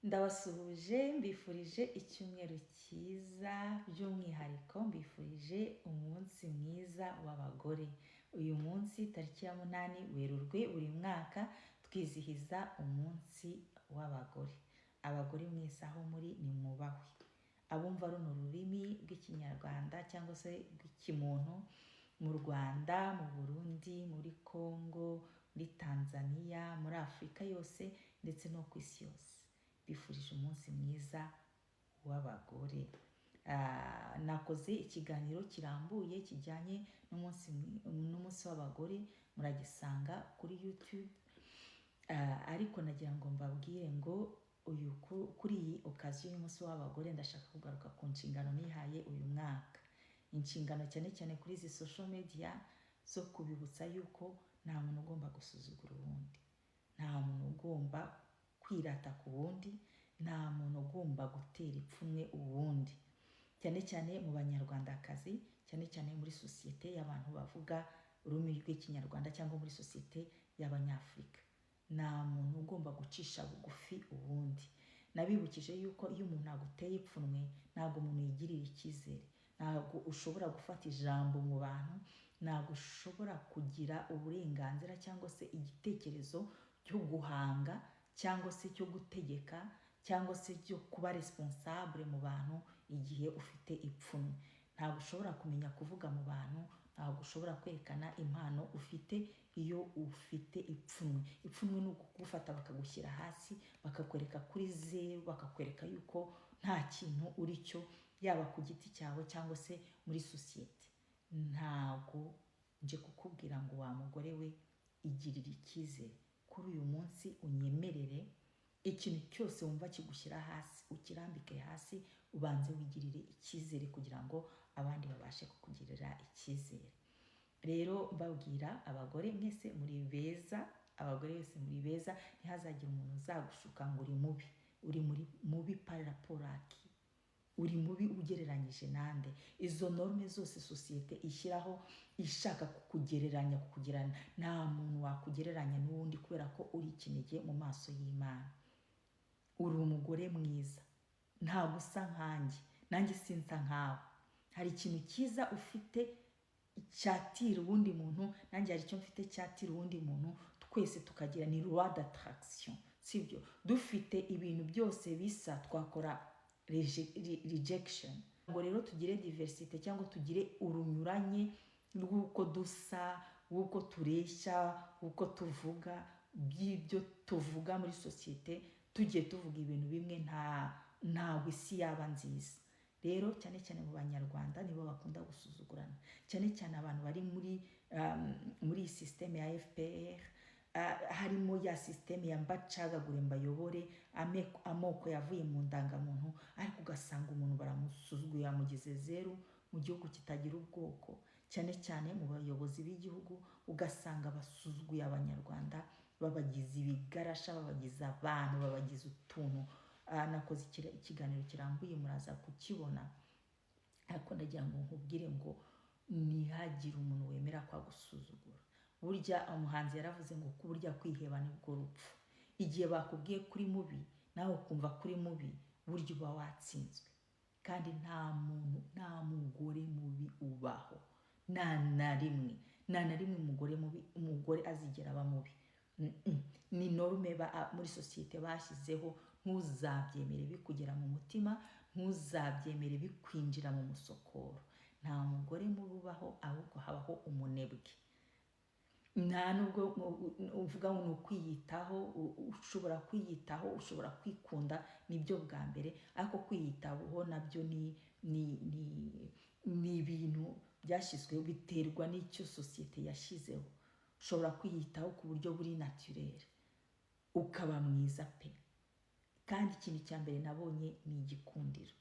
Ndabasuhuje, mbifurije icyumweru cyiza, by'umwihariko mbifurije umunsi mwiza w'abagore. Uyu munsi tariki ya 8 Werurwe buri mwaka twizihiza umunsi w'abagore. Abagore mwese aho muri nimwubahwe. Abumva runo rurimi rw'Ikinyarwanda cyangwa se rw'ikimuntu mu Rwanda, mu Burundi, muri Congo, muri Tanzania, muri Afurika yose ndetse no ku isi yose, mbifurije umunsi mwiza w'abagore. Nakoze ikiganiro kirambuye kijyanye n'umunsi w'abagore, muragisanga kuri YouTube. Ariko nagira ngo mbabwire ngo uyu kuri iyi occasion y'umunsi w'abagore ndashaka kugaruka ku nshingano nihaye uyu mwaka, inshingano cyane cyane kuri izi social media zo kubibutsa yuko nta muntu ugomba gusuzugura uwundi, nta muntu ugomba kwirata ku wundi, nta muntu ugomba gutera ipfunwe uwundi, cyane cyane mu Banyarwandakazi, cyane cyane muri sosiyete y'abantu bavuga ururimi rw'Ikinyarwanda cyangwa muri sosiyete y'Abanyafurika. Nta muntu ugomba gucisha bugufi uwundi. Nabibukije yuko iyo umuntu aguteye ipfunwe, ntabwo umuntu yigirira icyizere, ntabwo ushobora gufata ijambo mu bantu, ntabwo ushobora kugira uburenganzira cyangwa se igitekerezo cyo guhanga cyangwa se cyo gutegeka cyangwa se cyo kuba responsable mu bantu igihe ufite ipfunwe. Ntabwo ushobora kumenya kuvuga mu bantu, ntabwo ushobora kwerekana impano ufite iyo ufite ipfunwe. Ipfunwe ni ukugufata bakagushyira hasi, bakakwereka kuri zeru, bakakwereka yuko nta kintu uri cyo, yaba ku giti cyawe cyangwa se muri sosiyete. Ntabwo nje kukubwira ngo wa mugore we, igirire icyizere. Kuri uyu munsi unyemerere, ikintu cyose wumva kigushyira hasi ukirambike hasi, ubanze wigirire icyizere kugira ngo abandi babashe kukugirira icyizere. Rero mbabwira, abagore mwese muri beza, abagore bose muri beza. Ntihazagire umuntu uzagushuka ngo uri mubi. Uri muri mubi par rapport à qui? Uri mubi ugereranyije nande? Izo norme zose sosiyete ishyiraho ishaka kukugereranya, kukugereranya, nta muntu wakugereranya n'uwundi, kubera ko uri ikinege mu maso y'Imana. Uri umugore mwiza, ntabwo usa nkanjye, nanjye sinsa nkawe. Hari ikintu cyiza ufite cyatira uwundi muntu, nanjye hari icyo mfite cyatira uwundi muntu, twese tukagira ni loi d'attraction, sibyo? Dufite ibintu byose bisa twakora rejection. Ngo rero tugire diversité cyangwa tugire urunyuranye rw'uko dusa, rw'uko tureshya, rw'uko tuvuga, by'ibyo tuvuga muri sosiyete, tugiye tuvuga ibintu bimwe, ntabwo isi yaba nziza. Rero cyane cyane mu Banyarwanda nibo bakunda gusuzugurana, cyane cyane abantu bari muri iyi système ya FPR, harimo ya système ya mbacagagure mbayobore, amoko yavuye mu ndangamuntu, ariko ugasanga umuntu baramusuzuguye, yamugize zeru mu gihugu kitagira ubwoko. Cyane cyane mu bayobozi b'igihugu, ugasanga basuzuguye Abanyarwanda, babagize ibigarasha, babagize abantu, babagize utuntu. Nakoze ikiganiro kirambuye, muraza kukibona, ariko ndagira ngo nkubwire ngo ntihagire umuntu wemera kwagusuzugura. Burya umuhanzi yaravuze ngo burya kwiheba nibwo rupfu. Igihe bakubwiye kuri mubi, nawe ukumva kuri mubi, burya uba watsinzwe. Kandi nta muntu, nta mugore mubi ubaho, nta na rimwe, nta na rimwe umugore mubi, umugore azigera aba mubi. Ni norme muri sosiyete bashyizeho. Ntuzabyemere bikugera mu mutima, ntuzabyemere bikwinjira mu musokoro. Nta mugore mubi ubaho, ahubwo habaho umunebwe. Nta nubwo uvuga ngo ni ukwiyitaho. Ushobora kwiyitaho, ushobora kwikunda, nibyo bwa mbere, ariko kwiyitaho nabyo ni ibintu byashyizweho, biterwa n'icyo sosiyete yashyizeho. Ushobora kwiyitaho ku buryo buri naturel, ukaba mwiza pe. Kandi ikintu cya mbere nabonye ni igikundiro,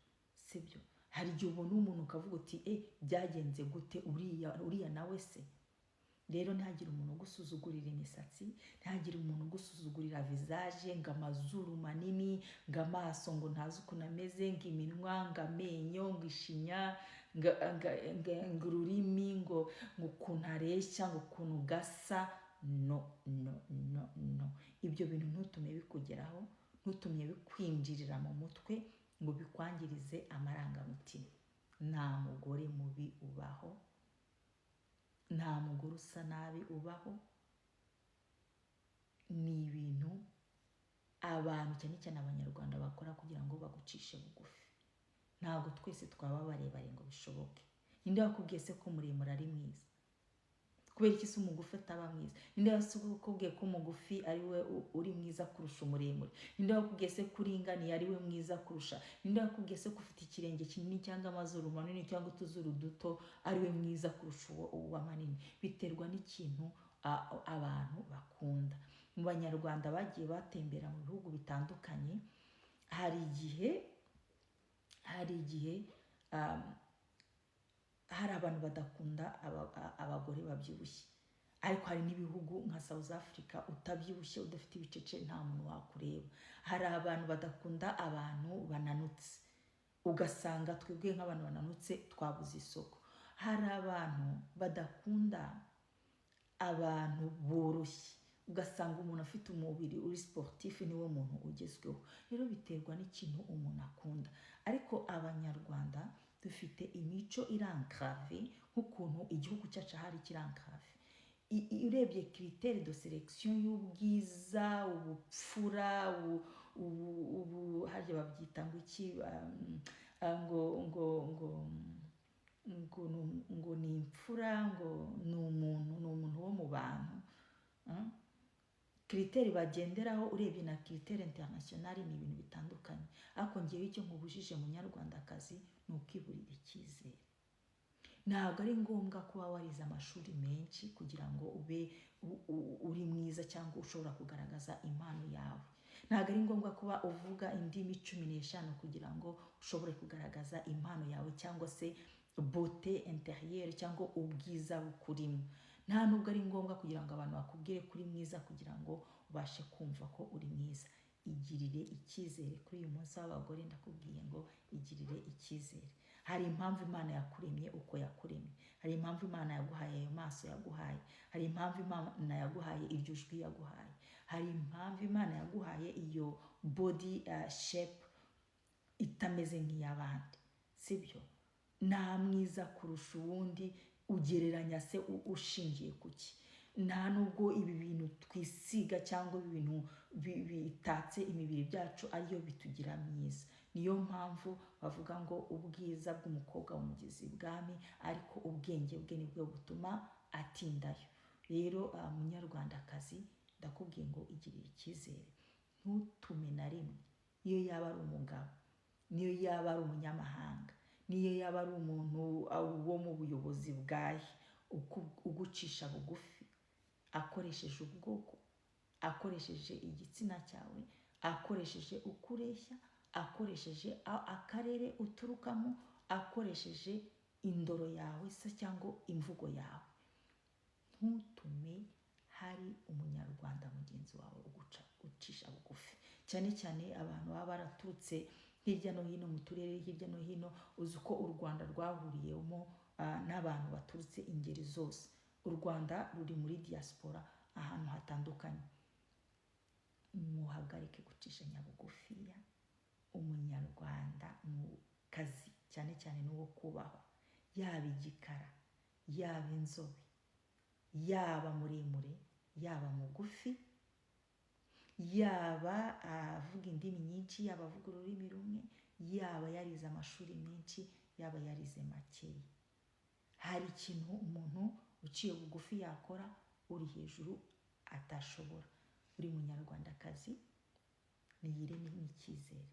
sibyo? Hari igihe ubona umuntu ukavuga uti: "E, byagenze gute uriya, uriya nawe se?" Rero ntihagire umuntu ugusuzugurira imisatsi, ntihagire umuntu ugusuzugurira visage, ngo amazuru manini, ngo amaso ngo ntazi ukuntu ameze, ngo iminwa, ngo amenyo, ngo ishinya, ngo ururimi, ngo ukuntu areshya, ngo ukuntu gasa. No, no, no, no, ibyo bintu ntutume bikugeraho. Ntutumye bikwinjirira mu mutwe ngo bikwangirize amarangamutima. Nta mugore mubi ubaho, nta mugore usa nabi ubaho. Ni ibintu abantu, cyane cyane Abanyarwanda, bakora kugira ngo bagucishe bugufi. Ntabwo twese twaba barebare ngo bishoboke. Ninde wakubwiye se ko muremure ari mwiza? Kubera iki se umugufi ataba mwiza? Ninde wakubwiye ko umugufi ari we uri mwiza kurusha umuremure? Ninde wakubwiye se ko uringaniye ari we mwiza kurusha? Ninde wakubwiye se ko ufite ikirenge kinini cyangwa amazuru manini cyangwa utuzuru duto ari we mwiza kurusha uwo uwa manini? Biterwa n'ikintu abantu bakunda. Mu Banyarwanda bagiye batembera mu bihugu bitandukanye, hari igihe hari abantu badakunda abagore babyibushye, ariko hari n'ibihugu nka South Africa utabyibushye, udafite ibicece, nta muntu wakureba. Hari abantu badakunda abantu bananutse, ugasanga twebwe nk'abantu bananutse twabuze isoko. Hari abantu badakunda abantu boroshye, ugasanga umuntu afite umubiri uri sportif niwo muntu ugezweho. Rero biterwa n'ikintu umuntu akunda. Ariko Abanyarwanda dufite imico iri ancrée, nk'ukuntu igihugu cyacu ahari kiri ancré. Urebye critère de sélection y'ubwiza, ubupfura, ubu harya babyita ngo iki? Ngo ni imfura, ngo ni umuntu wo mu bantu. Critère bagenderaho, urebye na critère internationale, ni ibintu bitandukanye. Ariko ngewe icyo nkubujije, Munyarwandakazi, ni ukwiburira icyizere. Ntabwo ari ngombwa kuba warize amashuri menshi kugira ngo ube uri mwiza cyangwa ushobora kugaragaza impano yawe. Ntabwo ari ngombwa kuba uvuga indimi 15 kugira ngo ushobore kugaragaza impano yawe cyangwa se beauté intérieure cyangwa ubwiza bukurimo. Nta nubwo ari ngombwa kugira ngo abantu bakubwire ko uri mwiza kugira ngo ubashe kumva ko uri mwiza. Igirire icyizere. Kuri uyu munsi w'abagore, ndakubwiye ngo igirire icyizere. Hari impamvu Imana yakuremye uko yakuremye, hari impamvu Imana yaguhaye ayo maso yaguhaye, hari impamvu Imana yaguhaye iryo jwi yaguhaye, hari impamvu Imana yaguhaye iyo body shape itameze nk'iy'abandi, sibyo? Nta mwiza kurusha uwundi. Ugereranya se ushingiye ku ki? Nta nubwo ibi bintu twisiga cyangwa ibi bintu bitatse imibiri byacu ariyo bitugira myiza. Niyo mpamvu bavuga ngo ubwiza bw'umukobwa bumugeza ibwami, ariko ubwenge bwe nibwo butuma atindayo. Rero Munyarwandakazi, ndakubwiye ngo igirire icyizere. Ntutume na rimwe, niyo yaba ari umugabo, niyo yaba ari umunyamahanga, niyo yaba ari umuntu wo mu buyobozi bwahe, ugucisha bugufi akoresheje ubwoko, akoresheje igitsina cyawe, akoresheje uko ureshya, akoresheje akarere uturukamo, akoresheje indoro yawe se cyangwa imvugo yawe. Ntutume hari Umunyarwanda mugenzi wawe uguca ucisha bugufi, cyane cyane abantu baba baraturutse hirya no hino mu turere hirya no hino. Uzi ko u Rwanda rwahuriyemo n'abantu baturutse ingeri zose. U Rwanda ruri muri diaspora ahantu hatandukanye. Muhagarike gucishanya bugufiya. Umunyarwanda mu kazi cyane cyane n'uwo kubahwa, yaba igikara, yaba inzobe, yaba muremure, yaba mugufi, yaba avuga indimi nyinshi, yaba avuga ururimi rumwe, yaba yarize amashuri menshi, yaba yarize makeya. Hari ikintu umuntu uciye bugufi yakora uri hejuru atashobora. Uri Munyarwandakazi niyireme n'icyizere,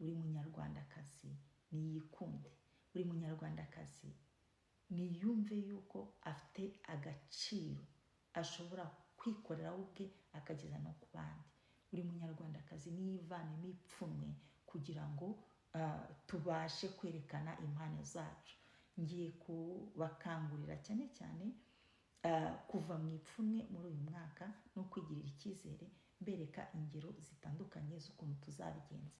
uri Munyarwandakazi niyikunde, buri Munyarwandakazi niyumve yuko afite agaciro, ashobora kwikorera we ubwe akageza no ku bandi. Buri Munyarwandakazi niyivanemo ipfunwe kugira ngo tubashe kwerekana impano zacu. Ngiye kubakangurira cyane cyane kuva mu ipfunwe muri uyu mwaka no kwigirira icyizere, mbereka ingero zitandukanye z'ukuntu tuzabigenza.